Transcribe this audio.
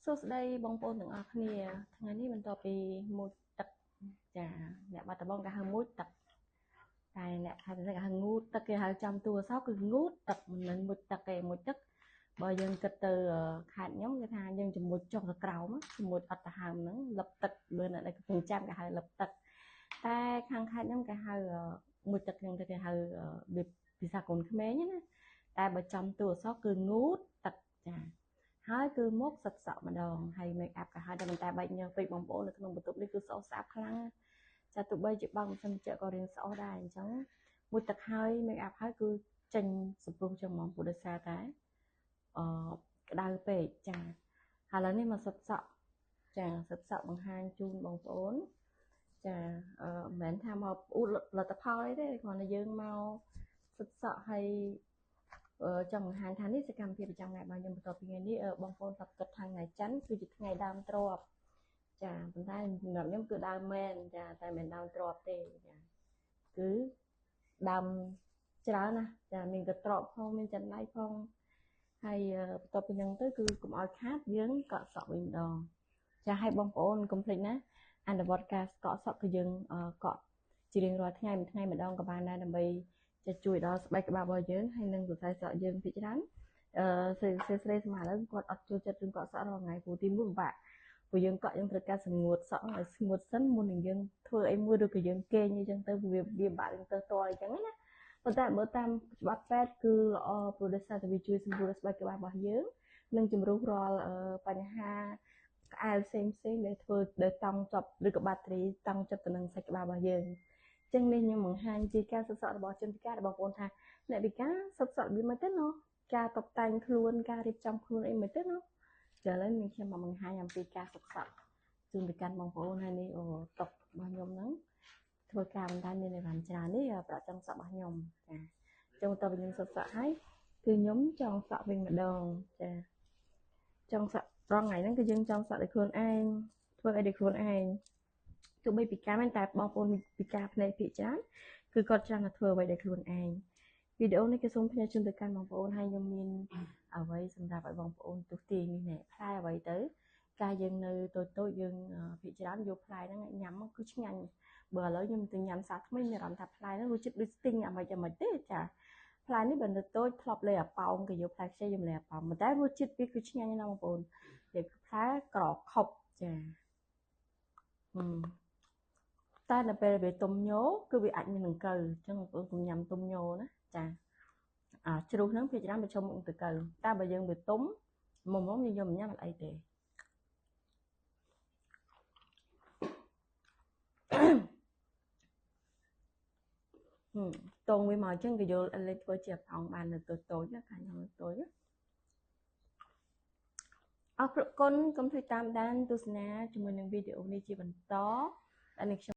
សួស្តីបងប្អូនទាំងអស់គ្នាថ្ងៃនេះបន្ទាប់ពីមុជទឹកចាអ្នកបាត់ដំបងគេហៅមុជទឹកតែអ្នកខេត្តគេហៅងូតទឹកគេហៅចំតួអសគឺងូតទឹកមិនមែនមុជទឹកទេមុជទឹកបើយើងគិតទៅខេត្តខ្ញុំគេថាយើងជំមុជចុះទៅក្រោមជំមុជអត់ទៅហើមហ្នឹងលឹបទឹកបើអ្នកដែលកំពុងចាំគេហៅលឹបទឹកតែខាងខេត្តខ្ញុំគេហៅមុជទឹកហ្នឹងទៅគេហៅភាសាកូនក្មេងណាតែបើចំតួអសគឺងូតទឹកចាហើយគឺមុខសិតសក់ម្ដងហើយ make up ក៏ហើយតែមិនតែបែកញើសពេកបងប្អូននៅក្នុងបន្ទប់នេះគឺស្អុះស្អាតខ្លាំងចាទោះបីជាបើកមិនសិនជក៏រៀងស្អុះដែរអញ្ចឹងមួយទឹកហើយ make up ហើយគឺចេញសព្រុសចឹងហ្មងព្រោះដោយសារតែអឺក្តៅពេកចាហើយឥឡូវនេះមកសិតសក់ចាសិតសក់បង្ហាញជូនបងប្អូនចាអឺមិនមែនថាមកអួតលទ្ធផលអីទេគ្រាន់តែយើងមកសិតសក់ហើយចង់បង្ហាញថានេះសកម្មភាពប្រចាំថ្ងៃរបស់ខ្ញុំបន្ទាប់ពីថ្ងៃនេះបងប្អូនធ្លាប់គិតថាថ្ងៃច័ន្ទគឺជាថ្ងៃដើមទ្រព្យចាប៉ុន្តែសម្រាប់ខ្ញុំគឺដើមមែនចាតែមិនដើមទ្រព្យទេចាគឺដើមច្រើនណាស់ចាមានកត្រកផងមានចន្លៃផងហើយបន្ទាប់ពីហ្នឹងទៅគឺកុំឲ្យខាតយើងកក់សក់វិញម្ដងចាឲ្យបងប្អូនកុំភ្លេចណាអនុវត្តការកក់សក់គឺយើងកក់ជារៀងរាល់ថ្ងៃមួយថ្ងៃម្ដងក៏បានដែរដើម្បីจะជួយដល់ស្បែកក្បាលរបស់យើងហើយនិងសរសៃសក់យើងភាគច្រើនអឺស្រីស្រីសម័យឥឡូវគាត់អត់ចូលចិត្តរឿងកក់សក់រាល់ថ្ងៃព្រោះទីមួយពិបាកព្រោះយើងកក់យើងត្រូវការសម្ងួតសក់ឲ្យស្ងួតសិនមុននឹងយើងធ្វើអីមួយឬក៏យើងគេងអីចឹងទៅវាពិបាកយើងទៅតអីចឹងណាប៉ុន្តែមើលតាមច្បាប់ពេទ្យគឺល្អព្រោះដោយសារតែវាជួយសម្រួលស្បែកក្បាលរបស់យើងនិងជំរុះរាល់បញ្ហាក្អែលផ្សេងផ្សេងដែលធ្វើដែលតង់ចប់ឬក៏បាក់តេរីតង់ចប់ទៅនឹងសាច់ក្បាលរបស់យើងចឹងនេះខ្ញុំបង្ហាញពីការសិតសក់របស់ជនពិការរបស់បងប្អូនថាអ្នកពិការសិតសក់របៀបម៉េចទៅណោះការតុបតែងខ្លួនការរៀបចំខ្លួនអីមិនទៅណោះចាឥឡូវនេះខ្ញុំមកបង្ហាញអំពីការសិតសក់ជូនទៅកាន់បងប្អូនហើយនេះអូតុករបស់ខ្ញុំហ្នឹងធ្វើការមិនដែរមានអីវ៉ាន់ច្រើននេះប្រចង់សក់របស់ខ្ញុំចាចឹងតើខ្ញុំសិតសក់ហើយគឺខ្ញុំចង់សក់វិញម្ដងចាចង់សក់រងថ្ងៃហ្នឹងគឺយើងចង់សក់ដោយខ្លួនឯងធ្វើអីដោយខ្លួនឯងទោះបីពិការមែនតែបងប្អូនពិការភ្នែកភាគច្រើនគឺគាត់ច្រើនតែធ្វើអ្វីដោយខ្លួនឯងវីដេអូនេះគឺសូមផ្ញើជូនទៅកាន់បងប្អូនហើយខ្ញុំមានអ្វីសម្រាប់ឲ្យបងប្អូនទស្សទាយនេះណែផ្លែអ្វីទៅកាលយើងនៅតូចតូចយើងភាគច្រើនយកផ្លែហ្នឹងញ៉ាំគឺឆ្ងាញ់បើឥឡូវខ្ញុំទៅញ៉ាំសាថ្មីមានអារម្មណ៍ថាផ្លែហ្នឹងរសជាតិដូចស្ទីងអាម៉េចអាម៉េចទេចាផ្លែនេះបើនៅតូចធ្លាប់លេអាប៉ោងគេយកផ្លែខ្ចីខ្ញុំលេអាប៉ោងប៉ុន្តែរសជាតិវាគឺឆ្ងាញ់ណាស់បងប្អូននិយាយផ្លែក្រខុបចាតែដល់ពេលវាទុំញោគឺវាអាចមានដង្កូវអញ្ចឹងបងប្អូនកុំញ៉ាំទុំញោណាចាអាជ្រុះហ្នឹងវាច្រើនប្រឈមមុខដង្កូវតែបើយើងវាទុំមុំមុំយើងយកមកញ៉ាំអត់អីទេតងវាមកអញ្ចឹងគេយកលេខធ្វើជាប៉ោងបាននៅតូចតូចណាខាងខ្ញុំតូចណាអរគុណកុំភ្លេចតាមដានទស្សនាជាមួយនឹងវីដេអូនេះជាបន្តដែលនេះខ្ញុំ